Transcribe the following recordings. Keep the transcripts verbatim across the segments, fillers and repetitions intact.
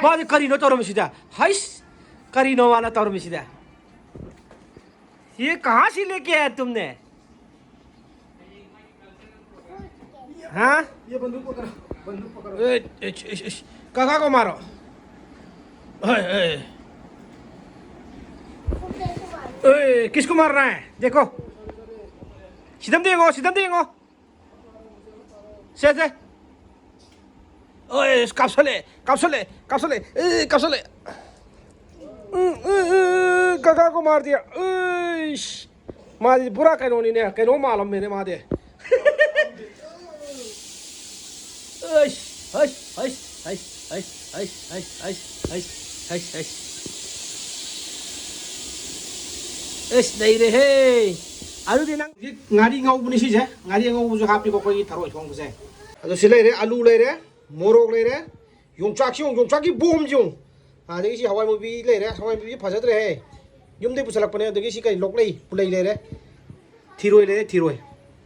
ꯃꯥꯗꯤ ꯀꯔꯤꯅꯣ ꯇꯧꯔꯝꯃꯤꯁꯤꯗ? ꯍꯩꯁ! ꯀꯔꯤꯅꯣ ꯃꯥꯅ ꯇꯧꯔꯝꯃꯤꯁꯤꯗ? ये कहाँ से लेके आया तुमने? हाँ? ये बंदूक पकड़ो, बंदूक पकड़ो। ए, ए, ए, ए, काका को मारो। ए, ए। ए, किसको मार रहा है? देखो। सितम देंगो, सितम देंगो। से, से। ओए, काप्सले, काप्सले, काप्सले, ए, काप्सले। काका को मार दिया। ꯃꯥꯗꯤ ꯄꯨꯔꯥ ꯀꯩꯅꯣꯅꯤꯅꯦ, ꯀꯩꯅꯣ ꯃꯥꯜꯂꯝꯃꯦꯅꯦ ꯃꯥꯗꯤ꯫ ꯑꯩꯁ, ꯍꯩꯁ, ꯍꯩꯁ꯫ ꯑꯩꯁ, ꯅꯩꯔꯦꯍꯦ꯫ ꯑꯗꯨꯗꯤ ꯅꯪ ꯍꯧꯖꯤꯛ ꯉꯥꯔꯤ ꯉꯧꯕꯅꯤ ꯁꯤꯁꯦ꯫ ꯉꯥꯔꯤ ꯑꯉꯧꯕꯁꯨ ꯍꯥꯞꯄꯤꯀꯣ ꯑꯩꯈꯣꯏꯒꯤ ꯊꯔꯣꯏ ꯊꯣꯡꯕꯁꯦ꯫ ꯑꯗꯣ ꯁꯤ ꯂꯩꯔꯦ, ꯑꯂꯨ ꯂꯩꯔꯦ, ꯃꯣꯔꯣꯛ ꯂꯩꯔꯦ, ꯌꯣꯡꯆꯥꯛꯁꯤ ꯌꯦꯡꯉꯨ, ꯌꯣꯡꯆꯥꯛꯀꯤ ꯕꯣꯝꯁꯤ ꯌꯦꯡꯉꯨ꯫ ꯑꯗꯒꯤ ꯁꯤ ꯍꯋꯥꯏ ꯃꯨꯕꯤ ꯂꯩꯔꯦ, ꯍꯋꯥꯏ ꯃꯨꯕꯤꯁꯤ ꯐꯖꯗ꯭ꯔꯦꯍꯦ꯫ ꯌꯨꯝꯗꯩ ꯄꯨꯁꯜꯂꯛꯄꯅꯦ꯫ ꯑꯗꯒꯤ ꯁꯤ ꯀꯔꯤ, ꯂꯣꯛꯂꯩ, ꯄꯨꯂꯩ ꯂꯩꯔꯦ꯫ ꯊꯤꯔꯣꯏ ꯂꯩꯔꯦ, ꯊꯤꯔꯣꯏ꯫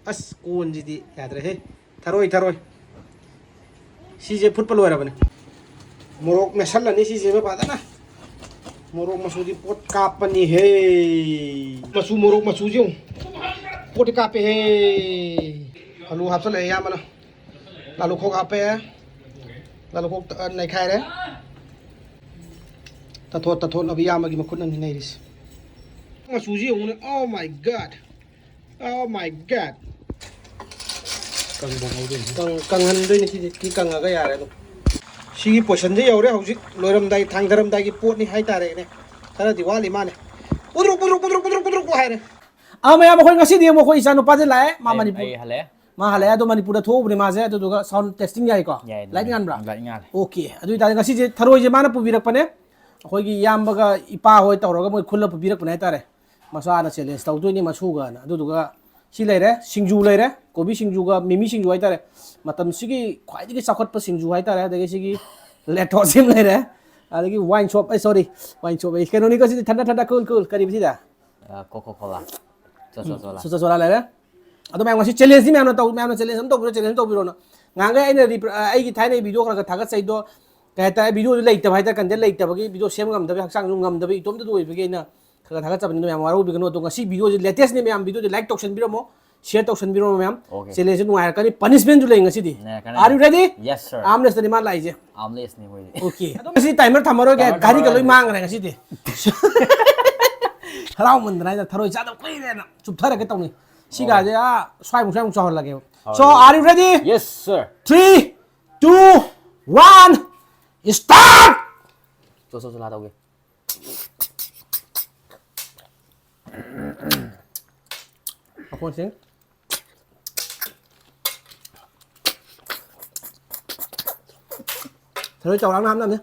ꯑꯁ, ꯀꯣꯟꯁꯤꯗꯤ ꯌꯥꯗ꯭ꯔꯦꯍꯦ꯫ ꯊꯔꯣꯏ, ꯊꯔꯣꯏ꯫ ꯁꯤꯁꯦ ꯐꯨꯠꯄ ꯂꯣꯏꯔꯕꯅꯦ꯫ ꯃꯣꯔꯣꯛ ꯃꯦꯠꯁꯜꯂꯅꯤ ꯁꯤꯁꯦ ꯐꯖꯅ꯫ ꯃꯣꯔꯣꯛ ꯃꯆꯨꯗꯤ ꯄꯣꯠ ꯀꯥꯞꯄꯅꯤꯍꯦ꯫ ꯃꯆꯨ, ꯃꯣꯔꯣꯛ ꯃꯆꯨꯁꯦ ꯌꯦꯡꯉꯨ꯫ ꯄꯣꯠꯇꯤ ꯀꯥꯞꯄꯦꯍꯦ꯫ ꯑꯂꯨ ꯍꯥꯞꯆꯜꯂꯛꯑꯦ ꯑꯌꯥꯝꯕꯅ꯫ ꯂꯥꯂꯨꯈꯣꯛ ꯍꯥꯞꯄꯦ꯫ ꯂꯥꯂꯨꯈꯣꯛ ꯇ-, ꯅꯩꯈꯥꯏꯔꯦ꯫ ꯇꯥꯊꯣꯠ, ꯇꯥꯊꯣꯠꯅꯕ ꯏꯌꯥꯝꯕꯒꯤ ꯃꯈꯨꯠꯅꯅꯤ ꯅꯩꯔꯤꯁꯦ꯫ ꯃꯆꯨꯁꯤ ꯌꯦꯡꯉꯨꯅꯦ꯫ Oh my God! Oh my God! ꯀꯪꯕ ꯉꯧꯗꯣꯏꯅꯤ꯫ ꯀꯪ-, ꯀꯪꯍꯟꯗꯣꯏꯅꯤ ꯁꯤꯗꯤ꯫ ꯁꯤ ꯀꯪꯉꯒ ꯌꯥꯔꯦ ꯑꯗꯨꯝ꯫ ꯁꯤꯒꯤ ꯄꯣꯏꯁꯟꯁꯦ ꯌꯧꯔꯦ ꯍꯧꯖꯤꯛ꯫ ꯂꯣꯏꯔꯝꯗꯥꯏ, ꯊꯥꯡꯊꯔꯝꯗꯥꯏꯒꯤ ꯄꯣꯠꯅꯤ ꯍꯥꯏꯇꯥꯔꯦꯅꯦ꯫ ꯈꯔꯗꯤ ꯋꯥꯠꯂꯤ ꯃꯥꯅꯦ꯫ ꯄꯨꯗ꯭ꯔꯨꯛ, ꯄꯨꯗ꯭ꯔꯨꯛ, ꯄꯨꯗ꯭ꯔꯨꯛ, ꯄꯨꯗ꯭ꯔꯨꯛ, ꯄꯨꯗ꯭ꯔꯨꯛ ꯍꯥꯏꯔꯦ꯫ ꯑꯥ, ꯃꯌꯥꯝ, ꯑꯩꯈꯣꯏ ꯉꯁꯤꯗꯤ ꯑꯃꯨꯛ ꯑꯩꯈꯣꯏ ꯏꯆꯥꯅꯨꯄꯥꯁꯦ ꯂꯥꯛꯑꯦ꯫ ꯃꯥ ꯑꯩ, ꯃꯅꯤꯄꯨꯔ ꯑꯩ ꯍꯜꯂꯛꯑꯦ꯫ ꯃꯥ ꯍꯜꯂꯛꯑꯦ꯫ ꯑꯗꯣ ꯃꯅꯤꯄꯨꯔꯗ ꯊꯣꯛꯎꯕꯅꯦ ꯃꯥꯁꯦ꯫ ꯑꯗꯨꯗꯨꯒ sound testing ꯌꯥꯏꯀꯣ? ꯌꯥꯏ, ꯂꯥꯏꯠ ꯌꯥꯏ꯫ ꯉꯥꯟꯕ꯭ꯔꯥ? ꯂꯥꯏꯠ ꯉꯥꯜꯂꯦ꯫ ꯑꯣꯀꯦ꯫ ꯑꯗꯨ ꯑꯣꯏꯇꯥꯔꯗꯤ ꯉꯁꯤꯁꯦ ꯊꯔꯣꯏꯁꯦ ꯃꯥꯅ ꯄꯨꯕꯤꯔꯛꯄꯅꯦ꯫ ꯑꯩꯈꯣꯏꯒꯤ ꯏꯌꯥꯝꯕꯒ ꯏꯄꯥ ꯍꯣꯏ ꯇꯧꯔꯒ ꯃꯣꯏ ꯈꯨꯜꯂ ꯄꯨꯕꯤꯔꯛꯄꯅꯦ ꯍꯥꯏꯇꯥꯔꯦ꯫ ꯃꯆꯥꯅ challenge ꯇꯧꯗꯣꯏꯅꯤ ꯃꯁꯨꯒꯅ꯫ ꯑꯗꯨꯗꯨꯒ ꯁꯤ ꯂꯩꯔꯦ, ꯁꯤꯡꯖꯨ ꯂꯩꯔꯦ, ꯀꯣꯕꯤ ꯁꯤꯡꯖꯨꯒ ꯃꯤꯃꯤ ꯁꯤꯡꯖꯨ ꯍꯥꯏꯇꯥꯔꯦ꯫ ꯃꯇꯝꯁꯤꯒꯤ ꯈ꯭ꯋꯥꯏꯗꯒꯤ ꯆꯥꯎꯈꯠꯄ ꯁꯤꯡꯖꯨ ꯍꯥꯏꯇꯥꯔꯦ꯫ ꯑꯗꯒꯤ ꯁꯤꯒꯤ ꯂꯦꯇꯣꯁ ꯑꯃ ꯂꯩꯔꯦ꯫ ꯑꯗꯒꯤ wine shop, ꯑꯩ, sorry, wine shop ꯑꯩ, ꯀꯩꯅꯣꯅꯤꯀꯣ ꯁꯤꯗꯤ, ꯊꯟꯗ ꯊꯟꯗ, cool cool, ꯀꯔꯤꯕ ꯁꯤꯗ? ꯑ, Coca Cola꯫ ꯆꯣꯆꯣ ꯆꯣꯂꯥ꯫ ꯆꯣꯆꯣ ꯆꯣꯂꯥ ꯂꯩꯔꯦ꯫ ꯑꯗꯣ ꯃꯌꯥꯝ ꯉꯁꯤ challengeꯅꯤ, ꯃꯌꯥꯝꯅ ꯇꯧ-, ꯃꯌꯥꯝꯅ challenge ꯑꯃ ꯇꯧꯕꯤꯔꯣ, challenge ꯑꯃ ꯇꯧꯕꯤꯔꯣꯅ꯫ ꯉꯍꯥꯟꯈꯩ ꯑꯩꯅ repl-, ꯑ, ꯑꯩꯒꯤ ꯊꯥꯏꯅꯒꯤ video ꯈꯔ ꯈꯔ ꯊꯥꯒꯠꯆꯩꯗꯣ, ꯀꯩ ꯍꯥꯏꯇꯥꯔꯦ, ꯚꯤꯗꯤꯑꯣꯁꯨ ꯂꯩꯇꯕ ꯍꯥꯏꯇꯥꯔꯦ, ꯀꯟꯇꯦꯟ ꯂꯩꯇꯕꯒꯤ, ꯚꯤꯗꯤꯑꯣ ꯁꯦꯝ ꯉꯝꯗꯕꯒꯤ, ꯍꯛꯆꯥꯡꯁꯨ ꯉꯝꯗꯕꯒꯤ, ꯏꯇꯣꯝꯇꯗ ꯑꯣꯏꯕꯒꯤ ꯑꯩꯅ ꯈꯔ ꯈꯔ ꯊꯥꯒꯠꯆꯕꯅꯤꯅ ꯃꯌꯥꯝ ꯋꯥꯔꯧꯕꯤꯒꯅꯨ꯫ ꯑꯗꯣ ꯉꯁꯤ ꯚꯤꯗꯤꯑꯣꯁꯦ ꯂꯦꯇꯦꯁꯅꯦ ꯃꯌꯥꯝ, ꯚꯤꯗꯤꯑꯣꯁꯦ ꯂꯥꯏꯛ ꯇꯧꯁꯟꯕꯤꯔꯝꯃꯣ, ꯁꯤꯌꯔ ꯇꯧꯁꯟꯕꯤꯔꯝꯃꯣ ꯃꯌꯥꯝ꯫ Okay. ꯆꯦꯂꯦꯟꯖꯁꯦ ꯅꯨꯡꯉꯥꯏꯔꯛꯀꯅꯤ, ꯄꯅꯤꯁꯃꯦꯟꯁꯨ ꯂꯩ ꯉꯁꯤꯗꯤ꯫ ꯅꯨꯡꯉꯥꯏꯔꯛꯀꯅꯤ꯫ Are you ready? Yes, sir. ꯑꯥꯔꯝ ꯔꯦꯁꯇꯅꯤ ꯃꯥ ꯂꯥꯛꯏꯁꯦ꯫ ꯑꯥꯔꯝ ꯔꯦꯁꯅꯤ ꯑꯩꯈꯣꯏꯗꯤ꯫ Okay. ꯑꯗꯣ ꯉꯁꯤ ꯇꯥꯏꯃꯔ ꯊꯝꯃꯔꯣꯏꯒꯦ, ꯇꯥꯏꯃꯔ ꯘꯔꯤꯒ ꯂꯣꯏ ꯊꯝꯃꯔꯣꯏꯒꯦ꯫ ꯃꯥꯡꯈ꯭ꯔꯦ ꯉꯁꯤꯗꯤ꯫ ꯍꯔꯥꯎꯃꯟꯗꯅ ꯑꯩꯅ ꯊꯔꯣꯏ ꯆꯥꯗꯕ ꯀꯨꯏꯔꯦꯅ ꯆꯨꯞꯊꯔꯒꯦ ꯇꯧꯅꯤ꯫ ꯁꯤꯒꯥꯁꯦ ꯑꯥ ꯁ꯭ꯋꯥꯏꯃꯨꯛ ꯁ꯭ꯋꯥꯏꯃꯨꯛ ꯆꯥꯎꯍꯜꯂꯒꯦꯕ꯫ So, are you ready? Yes, sir. Three, two, one, start! ꯆꯣ ꯆꯣ ꯆꯣ ꯂꯥ ꯇꯧꯒꯦ꯫ ꯃꯈꯣꯟꯁꯤꯡ꯫ ꯊꯔꯣꯏ ꯆꯥꯎꯔꯥꯛꯅ ꯍꯥꯞꯅꯕꯅꯦ꯫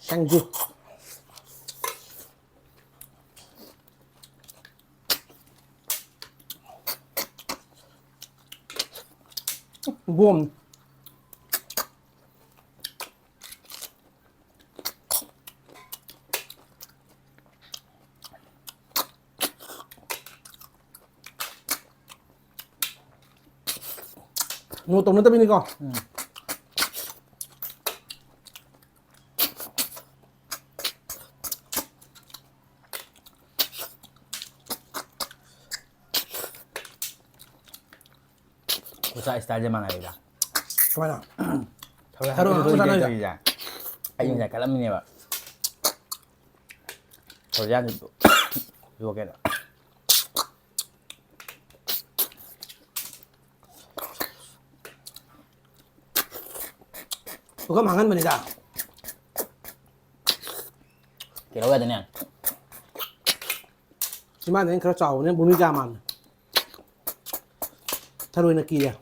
ꯁꯤꯡꯖꯨ꯫ ꯕꯣꯝ꯫ ꯅꯣ ꯇꯧꯅꯗꯕꯤꯅꯤꯀꯣ꯫ ꯈꯨꯠꯁꯥ ꯏꯁꯇꯥꯏꯜꯁꯦ ꯃꯥꯟꯅꯔꯦꯗ꯫ ꯀꯃꯥꯏꯅ? ꯊꯔꯣꯏ ꯊꯔꯣꯏ ꯍꯥꯞꯄꯗ ꯍꯥꯞꯄ ꯊꯔꯣꯏ ꯆꯥꯅꯕ꯫ ꯇꯧꯔꯤꯁꯦ꯫ ꯑꯩ ꯉꯁꯥꯏ ꯈꯜꯂꯝꯃꯤꯅꯦꯕ꯫ ꯊꯔꯣꯏ ꯌꯥꯟꯁꯤꯗꯣ ꯌꯣꯛꯀꯦꯅ꯫ ꯄꯨꯈꯝ ꯍꯥꯡꯍꯟꯕꯅꯤꯗ꯫ ꯀꯩꯗꯧ ꯌꯥꯗꯦꯅꯦ? ꯆꯤꯝꯕꯥꯟꯗ ꯑꯩꯅ ꯈꯔ ꯆꯥꯎꯕꯅꯤꯅ ꯚꯨꯃꯤꯀꯥ ꯃꯥꯟꯕ꯫ ꯊꯔꯣꯏꯅ ꯀꯤꯔꯦ꯫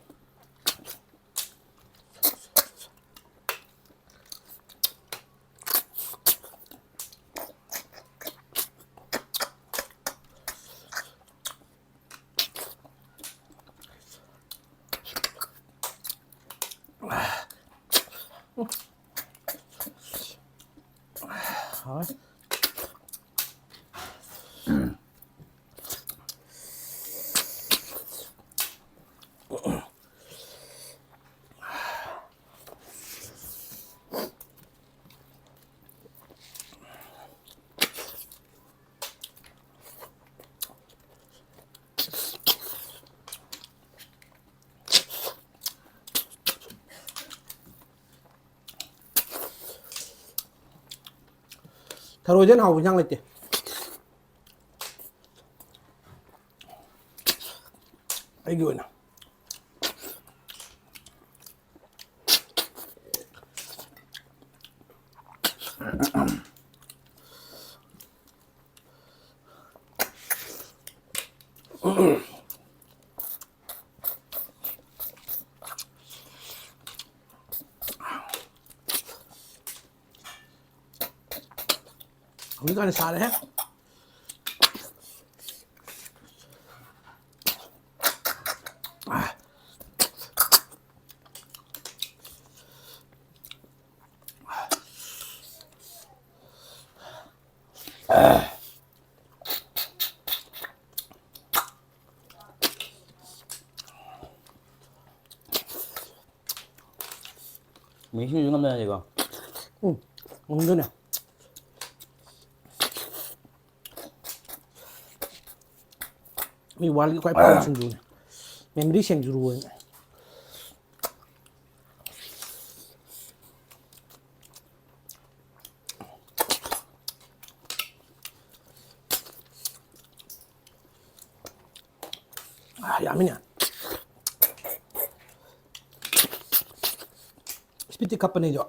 ꯊꯔꯣꯏꯗꯩ ꯍꯦꯟꯅ ꯍꯥꯎꯕ ꯏꯟꯁꯥꯡ ꯂꯩꯇꯦ꯫ ꯑꯩꯒꯤ ꯑꯣꯏꯅ꯫ ꯍꯧꯖꯤꯛꯀꯥꯟꯗꯤ ꯁꯥꯔꯦꯍꯦ꯫ ꯃꯤꯁꯤꯡꯁꯨ ꯉꯝꯅꯔꯅꯤꯀꯣ꯫ ꯎꯝ, ꯉꯝꯗꯣꯏꯅꯦ꯫ ꯃꯤ ꯋꯥꯔꯜꯒꯤ ꯈ꯭ꯋꯥꯏ ꯐꯥꯎꯕ ꯁꯤꯡꯖꯨꯅꯦ꯫ ꯃꯦꯃꯣꯔꯤ ꯁꯤꯡꯖꯨ ꯑꯣꯏꯅ꯫ ꯑꯥ, ꯌꯥꯝꯃꯤꯅꯦ꯫ ꯏꯁꯄꯤꯠꯇꯤ ꯈꯞꯄꯅꯦ ꯑꯩꯁꯨ꯫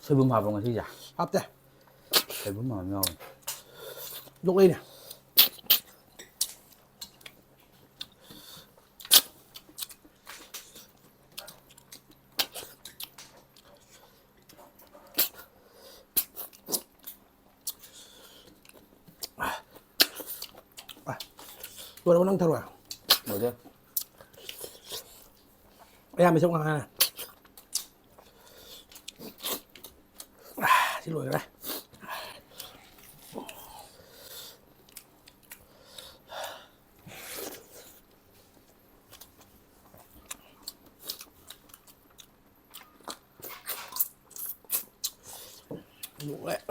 ꯁꯣꯏꯕꯨꯝ ꯍꯥꯞꯄ꯭ꯔꯣ ꯉꯁꯤꯁꯦ? ꯍꯥꯞꯇꯦ꯫ ꯁꯣꯏꯕꯨꯝ ꯍꯥꯞꯄ ꯌꯥꯎꯋꯦ꯫ ꯂꯣꯛꯂꯩꯅꯦ꯫ ꯂꯣꯏꯔꯕ ꯅꯪ ꯊꯔꯣꯏ? ꯂꯣꯏꯔꯦ꯫ ꯑꯌꯥꯝꯕ ꯁꯔꯨꯛ ꯉꯥꯏꯔꯦ꯫ ꯁꯤ ꯂꯣꯏꯈ꯭ꯔꯦ꯫ ꯂꯣꯏꯔꯦ꯫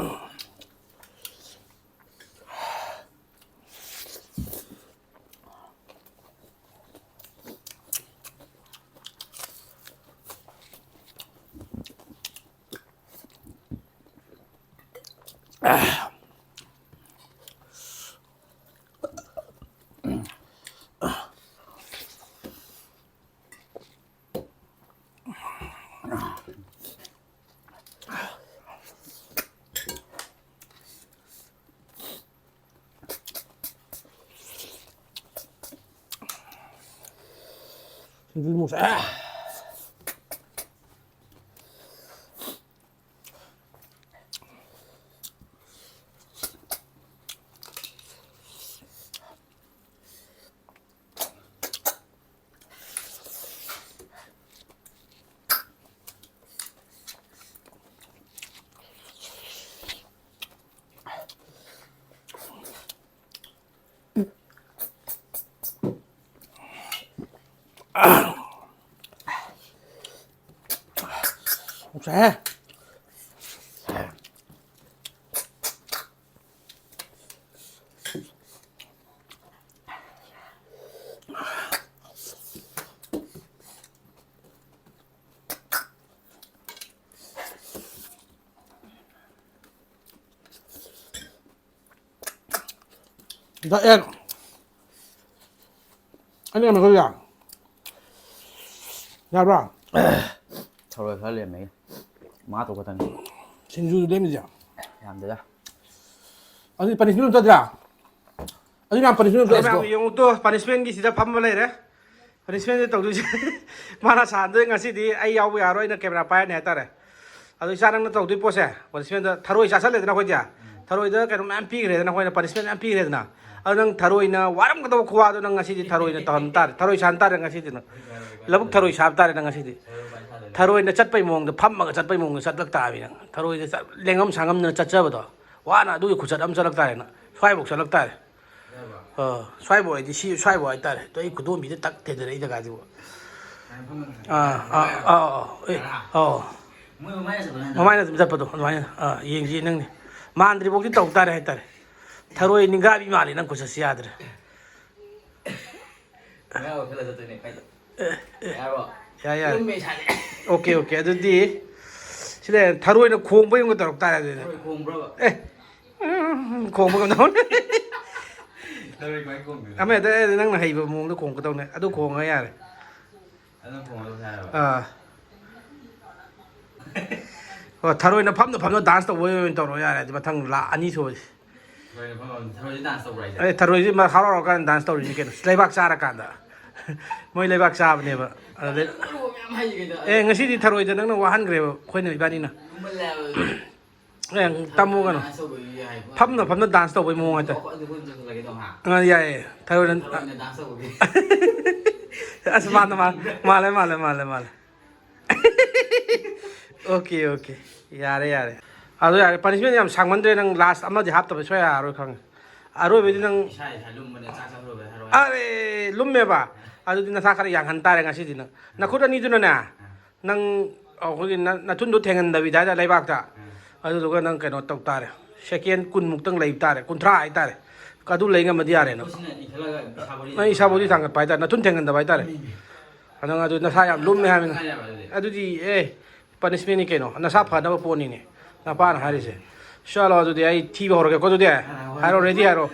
ꯁꯤꯡꯖꯨ ꯃꯣꯔꯣꯛꯁꯦ꯫ ꯑꯥ! ꯃꯣꯔꯣꯛꯁꯦ꯫ ꯗꯛꯑꯦ꯫ ꯑꯅꯤ ꯑꯃ ꯈꯛ ꯌꯥ-, ꯌꯥꯕ꯭ꯔꯥ? ꯊꯔꯣꯏ ꯈꯔ ꯂꯦꯝꯃꯦ꯫ ꯃꯉꯥ ꯇꯔꯨꯛ ꯈꯛꯇꯅꯤ꯫ ꯁꯤꯡꯖꯨꯗꯨ ꯂꯦꯝꯃꯤꯁꯦ꯫ ꯌꯥꯝꯗꯦꯗ꯫ ꯑꯗꯨꯗꯤ punishment ꯑꯗꯨꯝ ꯆꯠꯇ꯭ꯔꯥ? ꯑꯗꯨ ꯃꯌꯥꯝ punishment ꯑꯗꯨꯝ ꯑꯗꯨ ꯆꯠꯇ꯭ꯔꯣ? ꯃꯌꯥꯝ ꯌꯦꯡꯉꯨ ꯇꯨ, punishmentꯀꯤ ꯁꯤꯗ ꯐꯝꯃ ꯂꯩꯔꯦ꯫ Punishmentꯁꯦ ꯇꯧꯗꯣꯏꯁꯦ꯫ ꯃꯥꯅ ꯁꯥꯟꯗꯣꯏ ꯉꯁꯤꯗꯤ ꯑꯩ ꯌꯥꯎꯕ ꯌꯥꯔꯣꯏ, ꯑꯩꯅ camera ꯄꯥꯏꯔꯅꯤ ꯍꯥꯏꯇꯥꯔꯦ꯫ ꯑꯗꯣ ꯏꯆꯥ ꯅꯪꯅ ꯇꯧꯗꯣꯏ ꯄꯣꯠꯁꯦ, punishmentꯇ ꯊꯔꯣꯏ ꯆꯥꯁꯜꯂꯦꯗꯅ ꯑꯩꯈꯣꯏꯗꯤ꯫ ꯊꯔꯣꯏꯗ ꯀꯩꯅꯣ ꯃꯌꯥꯝ ꯄꯤꯈ꯭ꯔꯦꯗꯅ ꯑꯩꯈꯣꯏꯅ, punishment ꯃꯌꯥꯝ ꯄꯤꯈ꯭ꯔꯦꯗꯅ꯫ ꯑꯗꯣ ꯅꯪ ꯊꯔꯣꯏꯅ ꯋꯥꯔꯝꯒꯗꯕ ꯈꯨꯋꯥꯗꯣ ꯅꯪ ꯉꯁꯤꯗꯤ ꯊꯔꯣꯏꯅ ꯇꯧꯍꯟ ꯇꯥꯔꯦ, ꯊꯔꯣꯏ ꯁꯥꯟ ꯇꯥꯔꯦ ꯉꯁꯤꯗꯤ ꯅꯪ꯫ ꯂꯧꯕꯨꯛ ꯊꯔꯣꯏ ꯁꯥꯕ ꯇꯥꯔꯦ ꯅꯪ ꯉꯁꯤꯗꯤ꯫ ꯊꯔꯣꯏꯅ ꯆꯠꯄꯩ ꯃꯑꯣꯡꯗ, ꯐꯝꯃꯒ ꯆꯠꯄꯩ ꯃꯑꯣꯡꯗ ꯆꯠꯂꯛ ꯇꯥꯕꯅꯤ ꯅꯪ꯫ ꯊꯔꯣꯏꯗ ꯆꯠ-, ꯂꯦꯡꯉꯝ ꯁꯥꯡꯉꯝꯗꯅ ꯆꯠꯆꯕꯗꯣ, ꯋꯥꯅ ꯑꯗꯨꯒꯤ ꯈꯨꯆꯠ ꯑꯃ ꯆꯠꯂꯛ ꯇꯥꯔꯦ ꯅꯪ꯫ ꯁ꯭ꯋꯥꯏꯐꯧ ꯆꯠꯂꯛ ꯇꯥꯔꯦ꯫ ꯑ, ꯁ꯭ꯋꯥꯏꯐꯧ ꯍꯥꯏꯗꯤ ꯁꯤ, ꯁ꯭ꯋꯥꯏꯐꯧ ꯍꯥꯏꯇꯥꯔꯦ꯫ ꯇꯣ ꯑꯩ ꯈꯨꯗꯣꯝꯕꯤꯗ ꯇꯛ ꯊꯦꯡꯅꯔꯛꯏ ꯖꯒꯥꯁꯤꯕꯨ꯫ ꯑꯥ, ꯑꯥ, ꯑꯥ, ꯑꯥ, ꯑꯦ, ꯑꯥ꯫ ꯃꯣꯏ ꯃꯃꯥꯏꯅ ꯆꯠꯄꯗꯣ ꯅꯠꯇ꯭ꯔꯣ? ꯃꯃꯥꯏꯅ ꯑꯗꯨꯝ ꯆꯠꯄꯗꯣ ꯑꯗꯨꯃꯥꯏꯅ꯫ ꯑꯥ, ꯌꯦꯡꯁꯤ ꯅꯪꯅꯤ꯫ ꯃꯥꯟꯗ꯭ꯔꯤꯐꯥꯎꯗꯤ ꯇꯧ ꯇꯥꯔꯦ ꯍꯥꯏꯇꯥꯔꯦ꯫ ꯊꯔꯣꯏ ꯅꯤꯡꯒꯥꯕꯤ ꯃꯥꯜꯂꯤ ꯅꯪ ꯈꯨꯆꯠꯁꯤ ꯌꯥꯗ꯭ꯔꯦ꯫ ꯃꯌꯥ ꯑꯣꯏꯁꯜꯂ ꯆꯠꯇꯣꯏꯅꯦ ꯀꯩ? ꯑꯦ, ꯑꯦ꯫ ꯌꯥꯔꯕꯣ? ꯌꯥꯏ, ꯌꯥꯏ꯫ ꯂꯨꯝꯃꯦ ꯏꯁꯥꯁꯦ꯫ Okay, okay. ꯑꯗꯨꯗꯤ ꯁꯤꯗ ꯊꯔꯣꯏꯅ ꯈꯣꯡꯕ ꯌꯦꯡꯒꯦ ꯇꯧꯔꯛ ꯇꯥꯔꯦ ꯑꯗꯨꯗꯤ꯫ ꯊꯔꯣꯏ ꯈꯣꯡꯕ꯭ꯔꯕ? ꯑꯦ꯫ ꯎꯝ, ꯈꯣꯡꯕ ꯉꯝꯗꯧ꯫ ꯊꯔꯣꯏ ꯀꯃꯥꯏꯅ ꯈꯣꯡꯗꯣꯏꯅꯣ? ꯑꯃ ꯍꯦꯛꯇ ꯅꯪꯅ ꯍꯩꯕ ꯃꯑꯣꯡꯗ ꯈꯣꯡꯒꯗꯧꯅꯦ꯫ ꯑꯗꯨ ꯈꯣꯡꯉ ꯌꯥꯔꯦ꯫ ꯑꯗꯨꯝ ꯈꯣꯡꯉ ꯑꯗꯨꯝ ꯍꯥꯏꯔꯕ? ꯑꯥ꯫ ꯍꯣꯏ, ꯊꯔꯣꯏꯅ ꯐꯝꯅ ꯐꯝꯅ dance ꯇꯧꯕ ꯑꯣꯏꯅ ꯇꯧꯔꯣ ꯌꯥꯔꯦ꯫ ꯑꯗꯨꯗꯤ ꯃꯊꯪ ꯂꯥꯛ ꯑꯅꯤ ꯁꯨꯕꯁꯦ꯫ ꯊꯔꯣꯏꯅ ꯐꯝ-, ꯊꯔꯣꯏꯁꯦ dance ꯇꯧꯕ꯭ꯔꯥ ꯍꯥꯏꯁꯦ? ꯑꯦ, ꯊꯔꯣꯏꯁꯦ ꯃꯥ ꯍꯔꯥꯎ ꯍꯔꯥꯎ ꯀꯥꯟꯗ dance ꯇꯧꯔꯤꯅꯤ ꯀꯩꯅꯣ꯫ ꯂꯩꯕꯥꯛ ꯆꯥꯔꯀꯥꯟꯗ꯫ ꯃꯣꯏ ꯂꯩꯕꯥꯛ ꯆꯥꯕꯅꯦꯕ꯫ ꯑꯗꯨꯗꯩ ꯃꯌꯥꯝ ꯍꯩ ꯀꯩꯅꯣ꯫ ꯑꯦ, ꯉꯁꯤꯗꯤ ꯊꯔꯣꯏꯗ ꯅꯪꯅ ꯋꯥꯍꯟꯈ꯭ꯔꯦꯕ ꯑꯩꯈꯣꯏꯅ ꯏꯕꯥꯅꯤꯅ꯫ ꯂꯨꯝꯃꯜꯂꯦ ꯍꯥꯏꯕ ꯑꯗꯨꯗꯤ꯫ ꯑꯦ, ꯇꯝꯃꯣ ꯀꯩꯅꯣ꯫ Dance ꯇꯧꯕꯒꯤ ꯍꯥꯏꯕ ꯐꯝꯅ ꯐꯝꯅ dance ꯇꯧꯕꯩ ꯃꯑꯣꯡ ꯍꯥꯏꯇꯥꯔꯦ꯫ ꯑꯣ, ꯑꯗꯨ ꯑꯩꯈꯣꯏ ꯆꯠꯂꯒꯦ ꯇꯧ ꯍꯥ? ꯑ, ꯌꯥꯏꯌꯦ꯫ ꯊꯔꯣꯏꯅ ꯊꯔꯣꯏꯅ dance ꯇꯧꯕꯒꯤ꯫ ꯑꯁ, ꯃꯥꯅ, ꯃꯥ-, ꯃꯥꯜꯂꯦ, ꯃꯥꯜꯂꯦ, ꯃꯥꯜꯂꯦ, ꯃꯥꯜꯂꯦ꯫ Okay, okay. ꯌꯥꯔꯦ, ꯌꯥꯔꯦ꯫ ꯑꯗꯨ ꯌꯥꯔꯦ, punishment ꯌꯥꯝ ꯁꯥꯡꯃꯟꯗ꯭ꯔꯦ, ꯅꯪ last ꯑꯃꯗꯤ ꯍꯥꯞꯇꯕ ꯁꯨꯡꯌꯥ ꯌꯥꯔꯔꯣꯏ ꯈꯪꯉꯦ꯫ ꯑꯔꯣꯏꯕꯗꯤ ꯅꯪ ꯏꯁꯥ ꯏꯁꯥ ꯂꯨꯝꯕꯅꯦ, ꯆꯥꯛ ꯆꯥꯔꯨꯕꯩ ꯍꯥꯏꯔꯣ ꯍꯥꯏꯔꯣ? ꯑꯔꯦ, ꯂꯨꯝꯃꯦꯕ? ꯑꯗꯨꯗꯤ ꯅꯁꯥ ꯈꯔ ꯌꯥꯡꯍꯟ ꯇꯥꯔꯦ ꯉꯁꯤꯗꯤ ꯅꯪ꯫ ꯅꯈꯨꯠ ꯑꯅꯤꯗꯨꯅꯅꯦ, ꯑꯥ꯫ ꯅꯪ ꯑꯩꯈꯣꯏꯒꯤ ꯅ-, ꯅꯊꯨꯟꯗꯣ ꯊꯦꯡꯍꯟꯗꯕꯤꯗ ꯍꯥꯏꯇꯥꯔꯦ ꯂꯩꯕꯥꯛꯇ꯫ ꯑꯥ꯫ ꯑꯗꯨꯗꯨꯒ ꯅꯪ ꯀꯩꯅꯣ ꯇꯧ ꯇꯥꯔꯦ꯫ Second ꯀꯨꯟꯃꯨꯛꯇꯪ ꯂꯩꯕ ꯇꯥꯔꯦ, ꯀꯨꯟꯊ꯭ꯔꯥ ꯍꯥꯏꯇꯥꯔꯦ꯫ ꯑꯗꯨ ꯂꯩ ꯉꯝꯃꯗꯤ ꯌꯥꯔꯦ ꯅꯪ꯫ ꯈꯨꯠꯁꯤꯅ ꯏꯟꯈꯠꯂꯒ ꯏꯁꯥ body ꯅꯪ ꯏꯁꯥ body ꯊꯥꯡꯒꯠꯄ ꯍꯥꯏꯇꯥꯔꯦ, ꯅꯊꯨꯟ ꯊꯦꯡꯍꯟꯗꯕ ꯍꯥꯏꯇꯥꯔꯦ꯫ ꯎꯝ꯫ ꯑꯗꯣ ꯅꯪ ꯑꯗꯨ ꯅꯁꯥ ꯌꯥꯝ ꯂꯨꯝꯃꯦ ꯍꯥꯏꯕꯅꯤ꯫ ꯀꯥꯟꯅꯩ ꯍꯥꯏꯕ ꯑꯗꯨꯗꯤ꯫ ꯑꯗꯨꯗꯤ, ꯑꯦ, punishmentꯅꯤ ꯀꯩꯅꯣ, ꯅꯁꯥ ꯐꯅꯕ ꯄꯣꯠꯅꯤꯅꯦ ꯅꯄꯥꯅ ꯍꯥꯏꯔꯤꯁꯦ꯫ ꯆꯠꯂꯣ ꯑꯗꯨꯗꯤ ꯑꯩ ꯊꯤꯕ ꯍꯧꯔꯒꯦꯀꯣ ꯑꯗꯨꯗꯤ꯫ ꯑꯥ, ꯍꯣꯏ, ꯍꯥꯏꯔꯣ, ꯍꯣꯏ꯫ Ready ꯍꯥꯏꯔꯣ꯫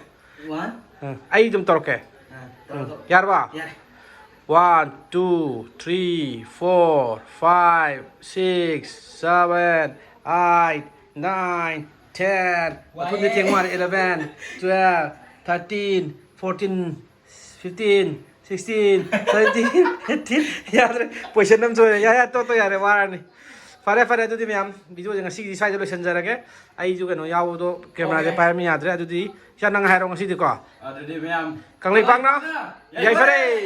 One꯫ ꯎꯝ, ꯑꯩ ꯑꯗꯨꯝ ꯇꯧꯔꯛꯀꯦ꯫ ꯑꯥ, ꯇꯧꯔꯣ, ꯎꯝ, ꯇꯧꯔꯣ꯫ ꯌꯥꯔꯕ? ꯌꯥꯔꯦ꯫ One, two, three, four, five, six, seven, eight, nine, ten꯫ ꯋꯥꯏꯌꯦ꯫ ꯃꯊꯨꯟꯗꯤ ꯊꯦꯡ ꯃꯥꯜꯂꯦ꯫ Eleven, twelve, thirteen, fourteen, fifteen, sixteen, seventeen, eighteen꯫ ꯌꯥꯗ꯭ꯔꯦ꯫ Position ꯑꯃ ꯁꯣꯏꯔꯦ꯫ ꯌꯥꯔꯦ, ꯌꯥꯔꯦ, ꯇꯣꯛ, ꯇꯣꯛ, ꯌꯥꯔꯦ, ꯋꯥꯔꯅꯤ꯫ ꯐꯔꯦ, ꯐꯔꯦ, ꯑꯗꯨꯗꯤ ꯃꯌꯥꯝ, videoꯁꯦ ꯉꯁꯤꯒꯤꯗꯤ ꯁ꯭ꯋꯥꯏꯗ ꯂꯣꯏꯁꯤꯟꯖꯔꯒꯦ꯫ ꯑꯩꯁꯨ ꯀꯩꯅꯣ ꯌꯥꯎꯕꯗꯣ cameraꯁꯦ Okay꯫ ꯄꯥꯏꯔꯝꯃꯤ ꯌꯥꯗ꯭ꯔꯦ꯫ ꯑꯗꯨꯗꯤ ꯏꯆꯥ ꯅꯪ ꯍꯥꯏꯔꯣ ꯉꯁꯤꯗꯤꯀꯣ꯫ ꯑꯗꯨꯗꯤ ꯃꯌꯥꯝ ꯀꯪꯂꯩꯄꯥꯛꯅ ꯀꯪꯂꯩꯄꯥꯛꯅ ꯌꯥꯏꯐꯔꯦ꯫ ꯌꯥꯏꯐꯔꯦ꯫